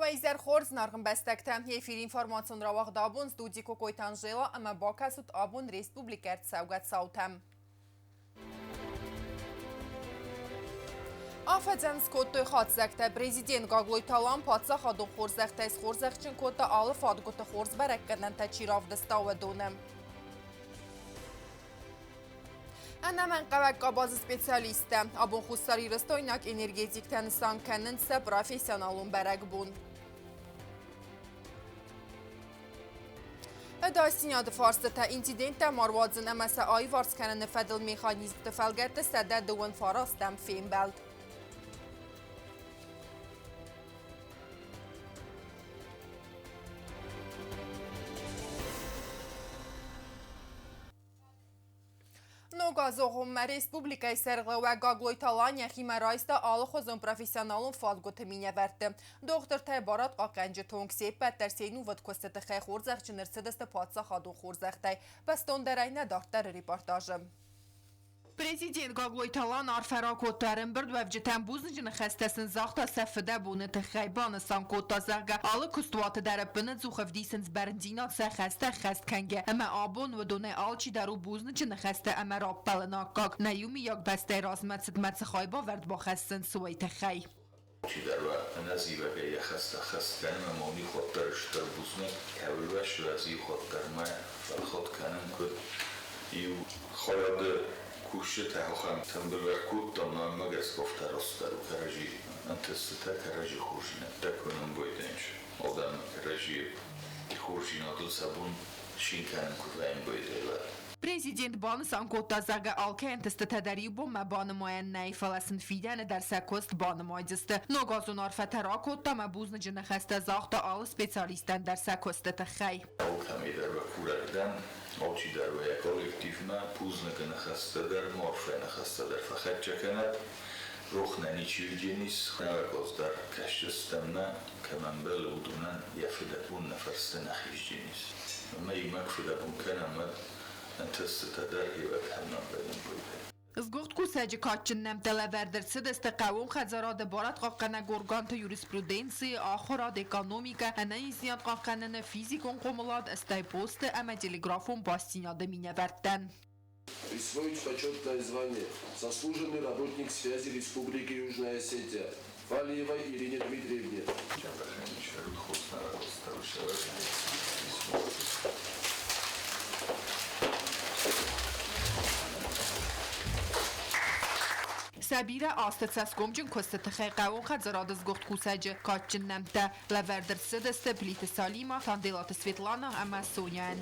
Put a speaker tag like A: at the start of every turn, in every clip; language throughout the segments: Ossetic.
A: Уӕ изӕр хорз, зынаргъ ӕмбӕстӕгтӕ! Эфиры информацион рауагъд абон студи Кокойты Анжела ӕмӕ бакӕсут абон республикӕ ӕрцӕугӕ цаутӕм. Афӕдзӕн скодтой хатдзӕгтӕ. Президент Гаглойты Алан паддзахадон хорзӕхтӕй схорзӕхджын кодта алы фадгуыты хорз бӕрӕггӕнӕнтӕ чи равдыста, уыдоны. Ӕнӕмӕнгхъӕуӕг къабазы специалисттӕ абон хуссарирыстойнаг энергетиктӕ нысан кӕнынц сӕ профессионалон бӕрӕгбон. Ӕдасдзинады фарстытӕ инциденттӕ ма руадзын ӕмӕ сӕ аиварс кӕныны фӕдыл механизмты фӕлгӕтты 129-ӕм фембӕлд. Ног азы агъоммӕ республикӕйы сӕргълӕууӕг Гаглойты Алан йӕхимӕ райста алыхуызон профессионалон фадгуыты минӕвӕртты. Дохтыртӕ, барадхъахъхъӕнджыты онг се ппӕт дӕр се нувыд куысты тыххӕй хорзӕхджын ӕрцыдысты паддзахадон хорзӕхтӕй. Бӕстондӕрӕй нӕ дарддӕры репортажы. Президент Гаглойты Алан арфӕ ракодта ӕрӕмбырдуӕвджытӕн бузныджы ныхӕстӕ сын загъта сӕ фыдӕбоны тыххӕй, банысан кодта, зӕгъгӕ, алы куыстуаты дӕр ӕппынӕдзух ӕвдисынц бӕрндзинад сӕ хӕстӕ ӕххӕст кӕнгӕ ӕмӕ абон уыдонӕй алчидӕр у бузныджы ныхӕстӕ ӕмӕ раппӕлыны аккаг, нӕ иумиаг бӕстӕйы размӕцыдмӕ цы хайбавӕрд бахӕссынц, уый тыххӕй.
B: Чидӕр уӕ ӕнӕзивӕгӕй йӕ хӕстӕ хӕст кӕны ӕмӕ уый хуӕддӕр стыр бузныг, кӕуылвӕс уӕ хуӕддӕрмӕ фӕлхатт кӕнын куыд иу хайады кусджытӕ ахӕм тымбылӕг кодтам, мӕнмӕ гӕсгӕ афтӕ растдӕр у кӕрӕдзи ӕнтыстытӕ, кӕрӕдзи хорздзинӕдтӕ кӕнын байдайынц. Адӕм кӕрӕдзийы хорздзинадыл сӕ бон цин кӕнын куыд вӕййын байдайы, уӕд.
A: Президент банысан кодта, зӕгъгӕ, алкӕй ӕнтыстытӕ дӕр иу бонмӕ банымайӕн нӕй, фӕлӕ сын фидӕны дӕр сӕ куыст банымайдзысты. Ногазон арфӕтӕ ракодта ӕмӕ бузныджы ныхӕстӕ загъта алы специалистӕн дӕр сӕ куысты тыххӕй.
B: Алкӕмӕй дӕр уӕ курӕг дӕн, алчидӕр уӕ йӕ коллективмӕ бузныгы ныхӕстӕ дӕр, арфӕ ныхӕстӕ дӕр фӕхӕццӕ кӕнӕд. Рох нӕ ничи уыдзӕнис, нӕуӕгоз дӕр кӕсдзыстӕм нӕ, кӕм ӕмбӕлы, уыдонӕн йӕ фыдӕбон нӕ фӕрсты нӕ хиздзӕнис. Ӕмӕ иумӕ куы фыдӕбон кӕнӕм, уӕд ӕнтыстытӕ дӕр иуӕг ӕмӕмбӕлӕн быдӕй.
A: Сгуыхт кусӕджы кадджын нӕмттӕ лӕвӕрд ӕрцыдысты хъӕууон хӕдзарады барадхъахъхъӕнӕг органты юриспруденцийы, ахуырад, экономикӕ, ӕнӕниздзинад хъахъхъӕныны, физикон хъомылад, стӕй посты ӕмӕ телеграфон бастдзинады минӕвӕрттӕн.
C: Присвоить почетное звание «Заслуженный работник связи Республики Южная Осетия» Валиевой Ирине Дмитриевне.
A: Сӕ бирӕ азты цӕсгомджын куысты тыххӕй хъӕууон хӕдзарады сгуыхт кусӕджы кадджын нӕмттӕ лӕвӕрд ӕрцыдысты Плиты Салима, Танделаты Светлана ӕмӕ Соняйӕн.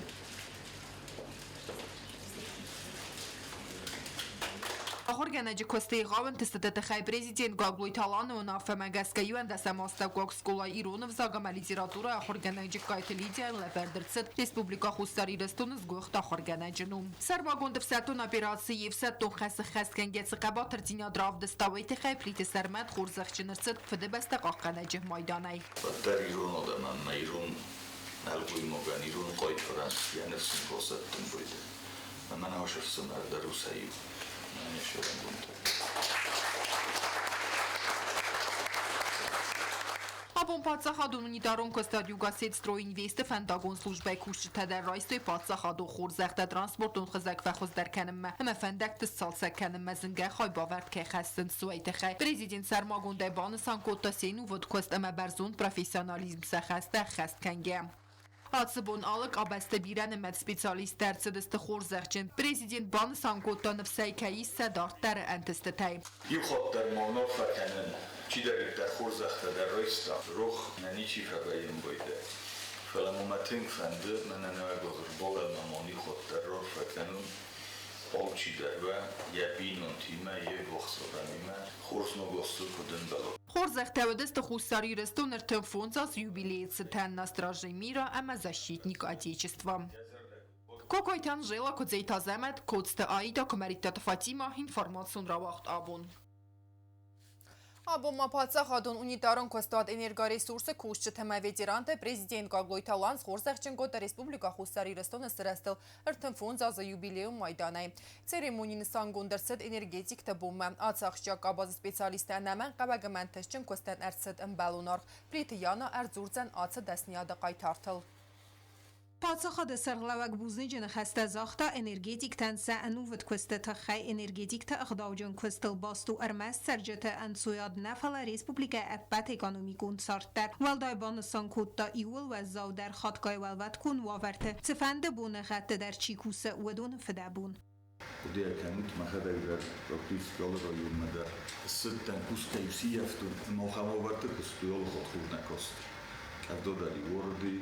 A: Ахуыргӕнӕджы куысты егъау ӕнтыстыты тыххӕй президент Гаглойты Аланы уынаффӕмӕ гӕсгӕ 11-ӕм астӕуккаг скъолайы ирон ӕвзаг ӕмӕ литературӕйы ахуыргӕнӕг Джыккайты Лидияйӕн лӕвӕрд ӕрцыд Республикӕ Хуссар Ирыстоны сгуыхт ахуыргӕнӕджы ном. Сӕрмагонд ӕфсӕддон операцийы йе фсӕддон хӕс ӕххӕстгӕнгӕ цы хъӕбатырдзинад равдыста, уый тыххӕй Плиты Сӕрмӕт хорзӕхджын ӕрцыд Фыдыбӕстӕ хъахъхъӕнӕджы майданӕй.
B: Уӕддӕр ирон адӕмӕн мӕ ирон нӕлгоймагӕн ирон хъайтарӕн йӕ ныфс ын басӕттын байдайы. Ӕмӕ нӕ ӕфсымӕр дӕр у сӕ иу. Мӕнӕ сӕрӕнгондтӕ.
A: Абон паддзахадон унитарон куыстад Югосетстройинвест-ы фӕндагон службӕйы кусджытӕ дӕр райстой паддзахадон хорзӕхтӕ транспортон хызӕг фӕхуыздӕр кӕнынмӕ ӕмӕ фӕндӕгты сцалцӕг кӕнынмӕ зынгӕ хайбавӕрд кӕй хӕссынц, уый тыххӕй. Президент сӕрмагондӕй банысан кодта се нувыд куыст ӕмӕ бӕрзонд профессионализм сӕ хӕстӕ ӕххӕст кӕнгӕ. Ацы бон алы къабӕзты бирӕнымӕц специалисттӕ ӕрцыдысты хорзӕхджын. Президент банысан кодта, ныфсӕй кӕй ис сӕ дарддӕры ӕнтыстытӕй.
B: Иу хатт дӕр ма уынаффӕ кӕнын, чидӕриддӕр хорзӕхтӕ дӕр райста, рох нӕ ничи фӕвӕййы ӕмбойдӕ. Фӕлӕ мӕ мӕ тынг фӕнды, мӕнӕ нӕуӕг ӕрбалӕмӕ ма иу хатт дӕр рарфӕ кӕнун, алчидӕр уӕ йӕ бийнонтимӕ, йе ввахс адӕмимӕ хорз ног азты куыд ӕмбӕла.
A: Хорзӕхтӕ уыдысты Хуссар Ирыстоны 35 аз юбилейы цытӕн На страже мира ӕмӕ Защитник Отечества. Кокойты Анжела, Куыдзейты Азӕмӕт, Коцты Аида, Куымӕридтаты Фатимӕ, информацион рауагъд абон. Абон ма паддзахадон унитарон куыстуат «Энергоресурс»-ы кусджытӕ ӕмӕ ветерантӕ президент Гаглойты Алан схорзӕхджын кодта Республикӕ Хуссар Ирыстоны сырӕзтыл 35 азы юбилейон майданӕй. Церемони нысангонд ӕрцыд энергетикты бонмӕ. Ацы ахсджиаг къабазы специалисттӕ ӕнӕмӕнгхъӕуӕг ӕмӕ ӕнтыстджын куыстӕн ӕрцыд ӕмбӕлон аргъ. Плиты Яна ӕрдзурдзӕн ацы дӕсныйады хъайтартыл.
D: Паддзахады сӕргълӕууӕг бузныджы ныхӕстӕ загъта энергетиктӕн сӕ ӕнувыд куысты тыххӕй. Энергетикты ӕгъдауджын куыстыл баст у ӕрмӕст цӕрджыты ӕнцойад нӕ, фӕлӕ республикӕйы ӕппӕт экономикон цард дӕр. Уӕлдай банысан кодта, иууыл уӕззаудӕр хатгай уӕлвӕткон уавӕрты цыфӕнды боныгъӕдты дӕр чи кусы, уыдоны фыдӕбон.
B: Хъуыдыйӕ кӕнут, мӕхӕдӕг дӕр практически алы районмӕ дӕр ссыдтӕн, кусгӕ-иу сиййӕфтон, ӕмӕ ахӕм уавӕрты куыстой алы хатт хур нӕ каст. Къӕвда дӕр-иу уарыди,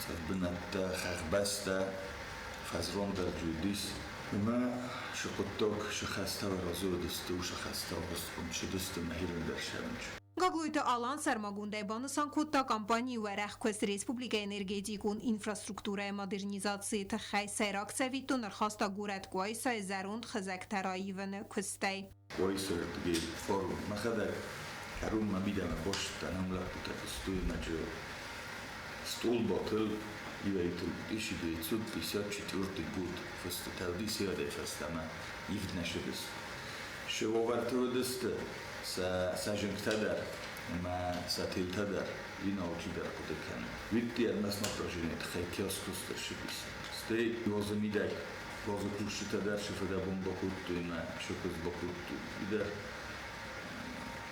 B: цъӕх бынӕттӕ, хӕхбӕстӕ, фӕзрон дӕр дзы уыдис. Ӕмӕ сы хъуыддаг сы хӕстӕ разы уыдысты, уыцы хӕстӕ ӕххӕстгонд цыдысты мӕхирӕн дӕр сӕрынчын.
D: Гаглойты Алан сӕрмагондӕй банысан кодта компанийы уӕрӕх куыст республикӕйы энергетикон инфраструктурӕйы модернизацийы тыххӕй. Сӕйраг цӕвиттон ӕрхаста горӕт Къуайсайы зӕронд хызӕгтӕ раивыны куыстӕй.
B: Къуайсайы форум мӕхӕдӕг кӕронмӕ мидӕмӕ бассыдтӕн, ам лӕппутӕ куыстой ӕмӕ стъолбатыл иуӕй-иутыл 1954 год фыстытӕ уыди сӕдӕй фӕстӕмӕ ивд нӕ сыдысты. Сы уавӕрты уыдысты сӕ зынгтӕ дӕр ӕмӕ сӕ телтӕ дӕр, уый алчидӕр хъуыды кӕны. Уыдти ӕрмӕст напряжение тыххӕй киоск куыст ссыдис. Стӕй газы мидӕг газы кусджытӕ дӕр сӕ фыдӕбон бакодтой ӕмӕ сӕ куыст бакодтой. Уый дӕр,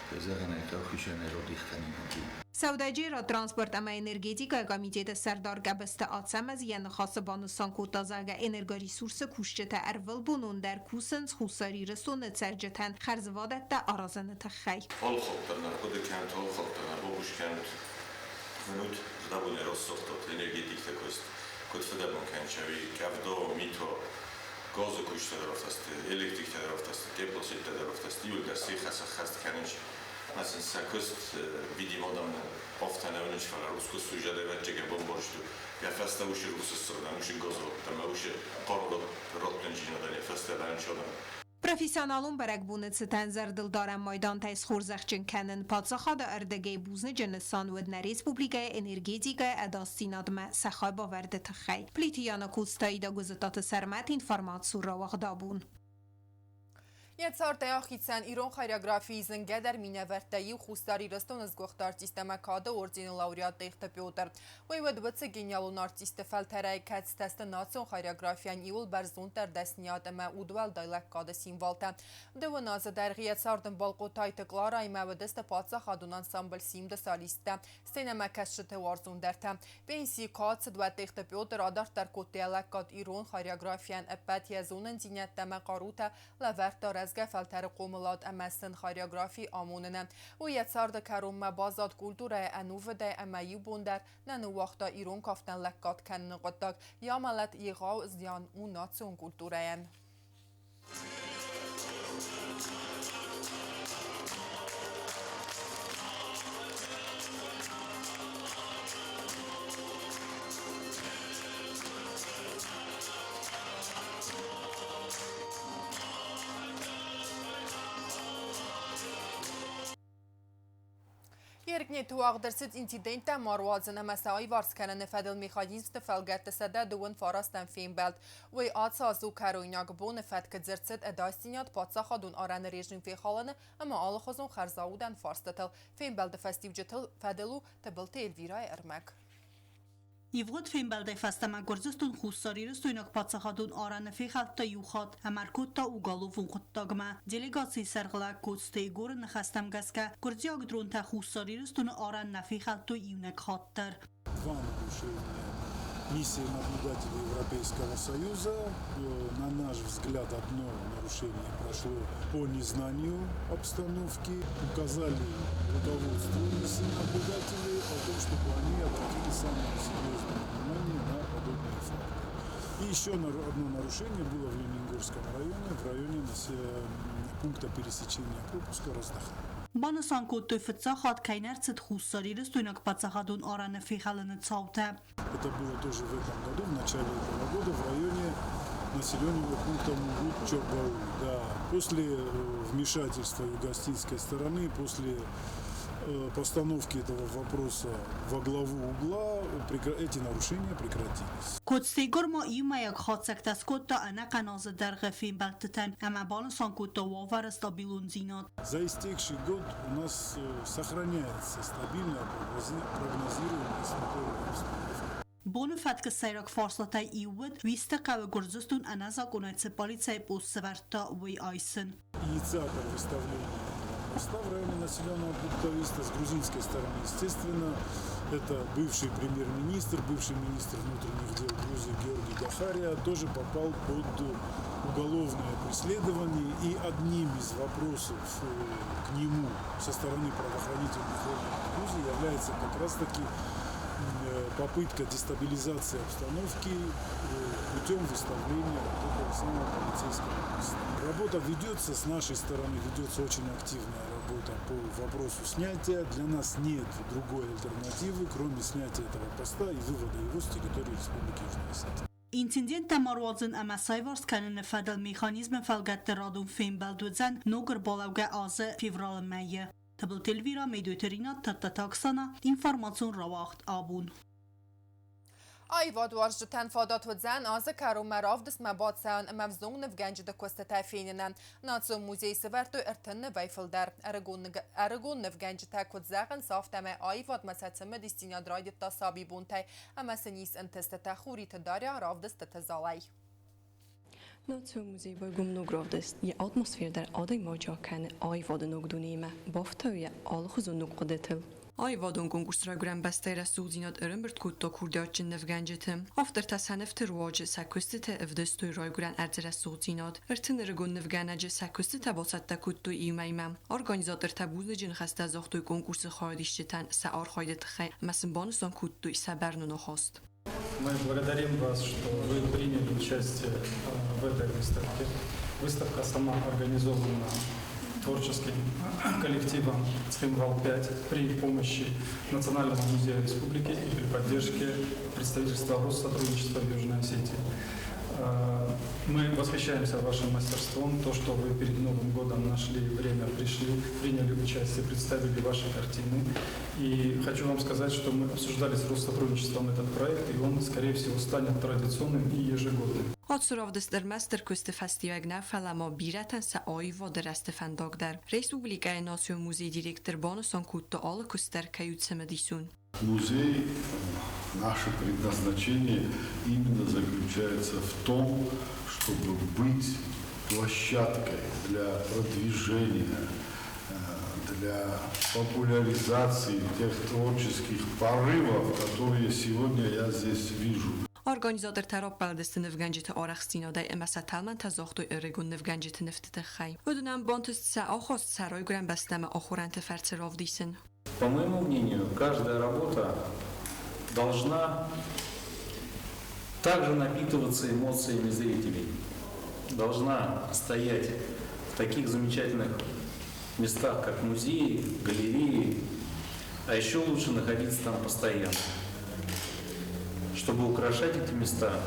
B: кӕй зӕгъын ӕй хъӕуы, хицӕнӕй радих кӕнинаг у.
D: Сӕудӕджерад, транспорт ӕмӕ энергетикӕйы комитеты сӕрдар Гӕбысты Ацӕмӕз йӕ ныхасы банысан кодта, зӕгъгӕ, энергоресурсы кусджытӕ ӕрвылбонон дӕр кусынц Хуссар Ирыстоны цӕрджытӕн хӕрзвадӕттӕ аразыны тыххӕй.
E: Алыхатт дӕр нӕ хъуыды кӕнут, алыхатт дӕр нӕ бабуз кӕнут, уынут, фыдӕбонӕй рацагътат энергетикты куыст, куыд фыдӕбон кӕнут ӕви къӕвда, мита, газы куыстытӕ дӕр афтӕ сты, электриктӕ дӕр афтӕ сты, теплосеттӕ дӕр афтӕ сты, иууылдӕр се хӕс ӕххӕст кӕнынц. Ӕмӕ сын сӕ куыст, видимо, адӕм афтӕ нӕ уынынц, фӕлӕ рухс куыст уый зӕрдӕвӕрджыгӕ бамбӕрстой. Йӕ фӕстӕ уыцы рухсы ссыгъдӕн, уыцы газ радта ӕмӕ уыцы хъару раттындзинадӕн йӕ фӕстӕ лӕнчы адӕм.
D: Профессионалон бӕрӕгбоны цытӕн зӕрдылдарӕн майдантӕй схорзӕхджын кӕнын паддзахады ӕрдыгӕй бузныджы нысан уыд нӕ республикӕйы энергетикӕйы ӕдасдзинадмӕ сӕ хайбавӕрды тыххӕй. Плиты Яна, Коцты Аида, Гуызытаты Сӕрмӕт, информаци рауагъдабон.
A: Йӕ цардӕй ахицӕн ирон хореографийы зынгӕдӕр минӕвӕрттӕй иу, Хуссар Ирыстоны сгуыхт артист ӕмӕ Кады ордены лауреат Тъехты Петр. Уый уыд уыцы гениалон артистты фӕлтӕрӕй, кӕцытӕ сты национ хореографийӕн иууыл бӕрзонддӕр дӕсниад ӕмӕ удуӕлдай лӕггады символтӕ. 2 азы дӕргъы йӕ цардӕмбал Хъотайты Клараимӕ уыдысты паддзахадон ансамбль «Симд»-ы солисттӕ, сценӕмӕкӕсджыты уарзондӕртӕ. Пенсийы куы ацыд, уӕд Тъехты Петр адарддӕр кодта йӕ лӕггад ирон хореографийӕн, ӕппӕт йӕ зонындзинӕдтӕ ӕмӕ хъарутӕ лӕвӕрдта рӕзгӕ фӕлтӕры хъомылад ӕмӕ сын хореографи амоныны. Уый йӕ царды кӕронмӕ баззад культурӕйы ӕнувыдӕй ӕмӕ иу бон дӕр нӕ ныууагъта ирон кафтӕн лӕггад кӕныны хъуыддаг. Йӕ амӕлӕт егъау зиан у национ культурӕйӕн. Еркнеты уагъд ӕрцыд инциденттӕ ма руадзын ӕмӕ сӕ аиварс кӕныны фӕдыл механизмты фӕлгӕтты 129-ӕм фембӕлд. Уый ацы аз у кӕройнаг. Боны фӕткы дзырд цыд ӕдасдзинад, паддзахадон арӕны режим фехалыны ӕмӕ алыхуызон хӕрзаудӕн фарстытыл. Фембӕлды фӕстиуджытыл фӕдыл у Тыбылты Эльвирайы ӕрмӕг.
F: Ивгъуыд фембӕлдӕй фӕстӕмӕ Гуырдзыстон хуссарирыстойнаг паддзахадон арӕны фехӕлдта иу хатт ӕмӕ ӕркодта уголовон хъуыддагмӕ. Делегацийы сӕргълӕг Коцты Егоры ныхӕстӕм гӕсгӕ, гуырдзиаг дронтӕ Хуссар Ирыстоны арӕн нӕ фехӕлдтой иунӕг хатт дӕр.
G: Два нарушения миссии наблюдателей Европейского Союза. На наш взгляд, одно нарушение прошло по незнанию обстановки. Указали руководству миссии наблюдателей о том, чтобы они обратили самое серьезное внимание на подобные факты. И еще одно нарушение было в Ленингорском районе, в районе пункта пересечения пропуска Роздаха.
F: Банысан кодтой, фыццаг хатт кӕй не рцыд хуссарирыстойнаг паддзахадон арӕны фехӕлыны цаутӕ.
G: Это было тоже в этом году, в начале этого года, в районе Населенного пункта Мугут-Чоргаули. Да. После вмешательства югоосетинской стороны, после постановки этого вопроса во главу угла, эти нарушения прекратились.
F: Коцты Игор ма иумӕйаг хатдзӕгтӕ скодта ӕнӕхъӕн азы дӕргъы фембӕлдтытӕн ӕмӕ банысан кодта уавӕры стабилондзинад.
G: За истекший год у нас сохраняется стабильная прогнозируемая обстановка.
F: Боны фӕткы сӕйраг фарстатӕй иу уыд, Уисты хъӕуы Гуырдзыстон ӕнӕзакъонӕй цы пъӕлицӕйы пост сӕвӕрдта, уый айсын.
G: Инициатор выставления поста в районе населенного пункта Виста с грузинской стороны, естественно, это бывший премьер-министр, бывший министр внутренних дел Грузии Георгий Гахария, тоже попал под уголовное преследование. И одним из вопросов к нему со стороны правоохранительных органов Грузии является как раз-таки попытка дестабилизации обстановки путем выставления вот этого самого полицейского поста. Работа ведется, с нашей стороны ведется очень активная работа по вопросу снятия. Для нас нет другой альтернативы, кроме снятия этого поста и вывода его с территории Республики Южная Осетия.
F: Инциденттӕ ма руадзын ӕмӕ саиварс кӕныны фӕдыл механизмы фӕлгӕтты радон фембӕлд уыдзӕн ног ӕрбалӕугӕ азы февралы мӕйы. Тыбылты Эльвира, Медойты Ринат, Тадтаты Оксана, информацион рауагъд Абон.
A: Аивадуарзджытӕн фадат уыдзӕн азы кӕронмӕ равдыстмӕ бацӕуын ӕмӕ ӕвзонг нывгӕнджыты куыстытӕ фенынӕн. Национ музейы сӕвӕрдтой 30 нывӕй фылдӕр. Ӕрыгон нывгӕнджытӕ куыд зӕгъынц, афтӕмӕй аивадмӕ сӕ цымыдисдзинад райдыдта сабибонтӕй ӕмӕ сын ис ӕнтыстытӕ. Хуриты Дарья равдыстыты залӕй.
H: Национ музей байгом ног равдыст. Йӕ атмосферӕ дӕр адӕймаджы акӕны аивады ног дунемӕ, бафтауы йӕ алыхуызон ног хъуыдытыл. Аивадон конкурс райгуырӕн бӕстӕйы рӕсугъддзинад ӕрӕмбырд кодта курдиатджын нывгӕнджыты. Автортӕ сӕ нывты руаджы сӕ куыстыты ӕвдыстой райгуырӕн ӕрдзы рӕсугъддзинад. 30 ӕрыгон нывгӕнӕджы сӕ куыстытӕ бацӕттӕ кодтой иумӕймӕ. Организатортӕ бузныджы ныхӕстӕ загътой конкурсы хайадисджытӕн сӕ архайды тыххӕй ӕмӕ сын банысан кодтой сӕ бӕрнон ахаст.
I: Мы благодарим вас, что вы приняли участие в этой выставке. Выставка сама организована творческим коллективом «Цхинвал-5» при помощи Национального музея республики и при поддержке представительства Россотрудничества в Южной Осетии. Мы восхищаемся вашим мастерством, то, что вы перед Новым годом нашли время, пришли, приняли участие, представили ваши картины. И хочу вам сказать, что мы обсуждали с Россотрудничеством этот проект, и он, скорее всего, станет традиционным и ежегодным.
H: Ацы равдыст ӕрмӕстдӕр куысты фӕстиуӕг нӕ, фӕлӕ ма бирӕтӕн сӕ аивады рӕзты фӕндаг дӕр. Республикӕйы Национ музейы директор банысан кодта, алы куыст дӕр кӕй у цымыдисон.
J: Музей, наше предназначение именно заключается в том, чтобы быть площадкой для продвижения, для популяризации тех творческих порывов, которые сегодня я здесь вижу.
H: Организатортӕ раппӕлыдысты нывгӕнджыты арӕхстдзинадӕй ӕмӕ сӕ тӕлмӕнтӕ загътой ӕрыгон нывгӕнджыты нывты тыххӕй. Уыдонӕн бантыст сӕ ахаст сӕ райгуырӕн бӕстӕмӕ ахорӕнты фӕрцы равдисын.
K: По моему мнению, каждая работа должна также напитываться эмоциями зрителей, должна стоять в таких замечательных местах, как музеи, галереи, а еще лучше находиться там постоянно, чтобы украшать эти места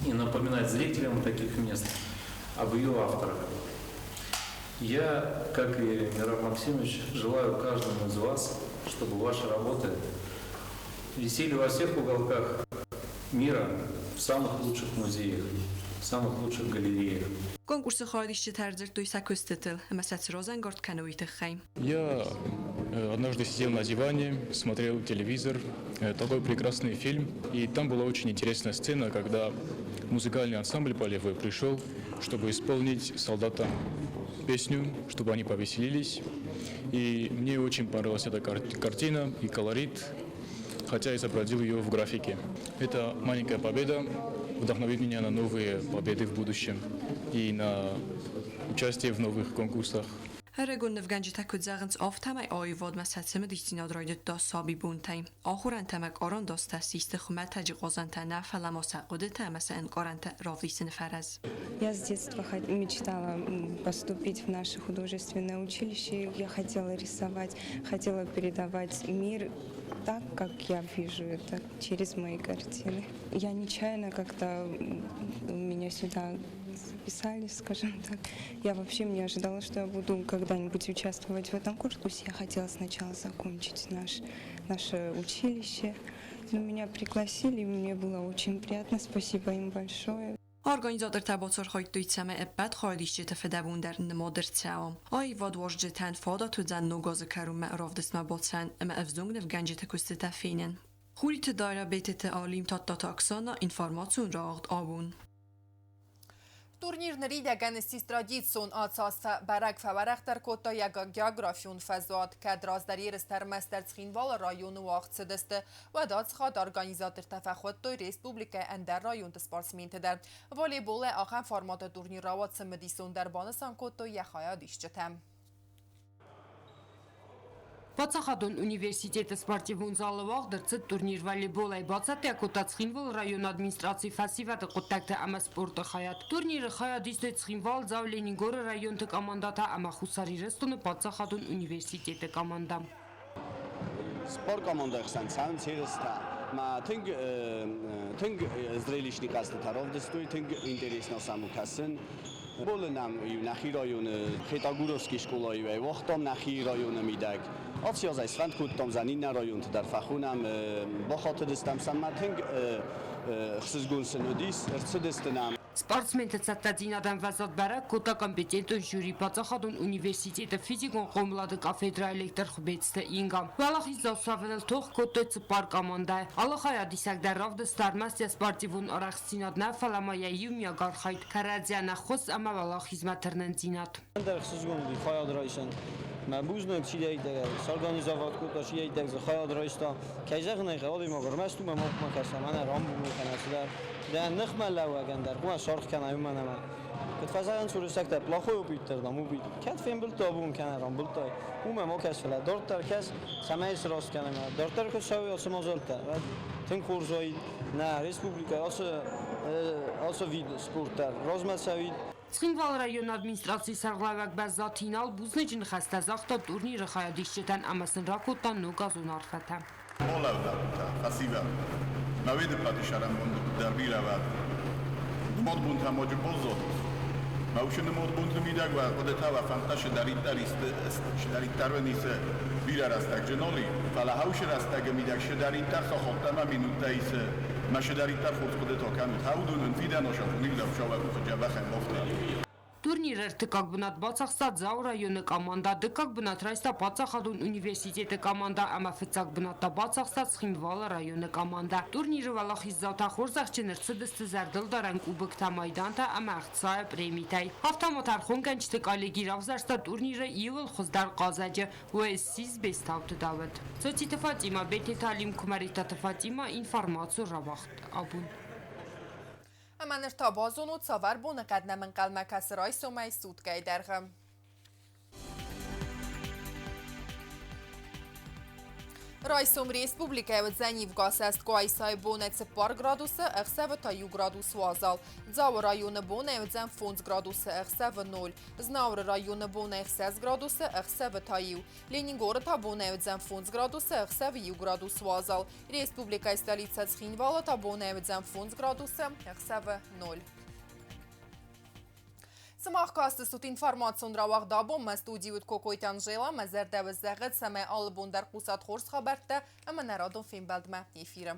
K: и напоминать зрителям таких мест об ее авторах. Я, как и Мираб Максимович, желаю каждому из вас, чтобы ваши работы висели во всех уголках мира, в самых лучших музеях, в самых лучших галереях.
H: Конкурсы хайадисджытӕ ӕрдзырдтой сӕ куыстытыл ӕмӕ сӕ цы разӕнгард кӕны, уый тыххӕй.
L: Я однажды сидел на диване, смотрел телевизор, такой прекрасный фильм, и там была очень интересная сцена, когда музыкальный ансамбль полевой пришел, чтобы исполнить солдатам песню, чтобы они повеселились. И мне очень понравилась эта картина и колорит, хотя изобразил ее в графике. Эта маленькая победа вдохновит меня на новые победы в будущем и на участие в новых конкурсах.
H: Ӕрыгон нывгӕнджытӕ куыд зӕгъынц, афтӕмӕй аивадмӕ сӕ цымыдисдзинад райдыдта сабибонтӕй. Ахорӕнтӕ ӕмӕ къарандастӕ систы хуымӕтӕджы хъазӕнтӕ нӕ, фӕлӕ ма сӕ хъуыдытӕ ӕмӕ сӕ ӕнкъарӕнтӕ равдисыны фӕрӕз.
M: Я с детства мечтала поступить в наше художественное училище. Я хотела рисовать, хотела передавать мир так, как я вижу это через мои картины. Я нечаянно как-то меня сюда записали, скажем так. Я вообще не ожидала, что я буду когда-нибудь участвовать в этом конкурсе. Я хотела сначала закончить наше училище. Но меня пригласили, и мне было очень приятно. Спасибо им большое.
H: Организатортӕ бацархайдтой, цӕмӕй ӕппӕт хайадисджыты фыдӕбон дӕр нымад ӕрцӕуа. Аивадуарзджытӕн фадат уыдзӕн ног азы кӕронмӕ равдыстмӕ бацӕуын ӕмӕ ӕвзонг нывгӕнджыты куыстытӕ фенын. Хуриты Дайра, Бететы Алим, Тадтаты Оксана, информацион рауагъд Абон.
A: Турнир ныридӕгӕн ссис традицион. Ацы аз бӕрӕг фӕуӕрӕхдӕр кодта йӕ географион фӕзуат. Кӕд раздӕр ерыстӕ ӕрмӕстдӕр Цхинвалы районы уагъд цыдысты, уӕд ацы хатт организатортӕ фӕхуыдтой республикӕйы ӕндӕр районты спортсменты дӕр. Волейболӕй ахӕм форматы турнир рауад цымыдисондӕр, банысан кодтой йӕ хайадисджытӕ.
N: Паддзахадон университеты спортивон залы уагъд ӕрцыд турнир волейболӕй. Бацӕттӕ кодта Цхинвалы районы администрацийы фӕсивӕды хъуыддӕгты ӕмӕ спорты хайад. Турниры хайад истой Цхинвал, Дзау, Ленингоры районты командӕтӕ ӕмӕ Хуссар Ирыстоны паддзахадон университеты командӕ.
O: Спорт командӕйы хсӕн цӕуынц ерыстӕ. Ма тынг тынг зрелищный хъӕзтытӕ равдыстой, тынг интересно сӕм у кӕсын. Болы нӕм иу нӕхи районы Хетагуровский скъолайы ӕй уагътам нӕхи районы мидӕг. Ацы аз ӕй сфӕнд кодтам, зӕн иннӕ районты дӕр фӕхонӕм, бахатыдыстӕм сӕм, ӕмӕ тынг ӕхсызгон сын уыдис, ӕрцыдысты нӕм.
N: Спортсменты цӕттӕдзинад ӕмвӕзад бӕрӕг кодта компетентон жюри паддзахадон университеты физикон хъомылады кафедрӕйы лектор Хуыбецты Инга. Уӕлахиздзау суӕвыныл тох кодтой цыппар командӕйы. Алы хайадисӕг дӕр равдыста ӕрмӕст йӕ спортивон арӕхстдзинад нӕ, фӕлӕ ма йӕ иумиаг архайд, кӕрӕдзийӕн ӕххуыс ӕмӕ уӕлахизмӕ тырнындзинад.
P: Ӕндӕр ӕхсызгон уыди хайад райсӕн. Мӕ бузныг, чидӕриддӕр сорганизовать кодта, чидӕриддӕр дзы хайад райста. Кӕй зӕгъын ӕй хъӕуы, адӕймаг ӕрмӕст уымӕ ма кӕса, мӕнӕ рамбулын кӕнӕ цыдӕр. Дӕ ныхмӕ лӕууӕгӕн дӕр хъуамӕ саргъ кӕна, уымӕн ӕмӕ куыд фӕзӕгъынц уырыссӕгтӕ, плохой опыт дӕр, дам, убит. Кӕд фембылдтай абон кӕнӕ рамбылдтай, уымӕ ма кӕс, фӕлӕ дарддӕр кӕс, цӕмӕй сраст кӕнӕм. Дарддӕр куыд цӕуой ацы мадзӕлттӕ, уӕд тынг хорз уаид нӕ республикӕйы ацы вид спорт дӕр размӕ цӕуид.
N: Цхинвалы районы администрацийы сӕргълӕууӕг Бӕззаты Инал бузныджы ныхӕстӕ загъта турниры хайадисджытӕн ӕмӕ сын ракодта ногазон арфӕтӕ.
Q: Молӕвдӕгутӕ, фӕсивӕд, мӕ уедыппӕти сӕрӕнбонти дӕр бирӕ уӕд. Нымодбунтӕ моджы боззодут. Мӕ уыцы нымодбунты мидӕг уӕ хъуыдытӕ, уӕ фӕндтӕ сыдӕриддӕр уын исы бирӕ рӕстӕг зыноли, фӕлӕ хӕусы рӕстӕгы мидӕг сыдӕриддӕр сахаттӕ мӕ минуттӕ исы, мӕ сыдӕриддӕр хорз хъуыдытӕ кӕнут, хӕуыдон уын фидӕносӕн хуниглӕу сауӕ къухы дзӕбӕхӕн бафтӕд.
N: Турниры ӕртыккаг бынат бацахста Дзауы районы командӕ, дыккаг бынат райста паддзахадон университеты командӕ ӕмӕ фыццаг бынат та бацахста Цхинвалы районы командӕ. Турниры уӕлахиздзаутӕ хорзӕхджын ӕрцыдысты зӕрдылдарӕн кубоктӕ, майдантӕ ӕмӕ ӕхцайы премитӕй. Афтӕ ма тӕрхонгӕнджыты коллеги равзӕрста турниры иууыл хуыздӕр хъазӕджы УСС Бестауты Давыд. Цоциты Фатимӕ, Бететы Алим, Куымӕридтаты Фатимӕ, информацион рауагъд абон.
A: Ӕмӕ ныр та базонут, цавӕр боныхъӕд нӕм ӕнхъӕлмӕ кӕсы райсомӕй суткӕйы дӕргъы. Райсом республикӕйы уыдзӕн ивгӕ цӕстгуайсайы бонӕй 4 градусы, ӕхсӕвы та 1 градус уазал. Дзауы районы бонӕй уыдзӕн 5 градусы, ӕхсӕвы 0. Знауыры районы бонӕй 6 градусы, ӕхсӕвы та 1. Ленингоры та бонӕй уыдзӕн 5 градусы, ӕхсӕвы 1 градус уазал. Республикӕйы столицӕ Цхинвалы та бонӕй уыдзӕн 5 градусы, ӕхсӕвы 0. Сымах кастыстут информацион рауагъд абон. Мӕ студийы уыд Кокойты Анжела. Мӕ зӕрдӕ уӕ зӕгъӕд, цӕмӕй алы бон дӕр хъусат хорз хабӕрттӕ ӕмӕ нӕ радон фембӕлдмӕ эфиры.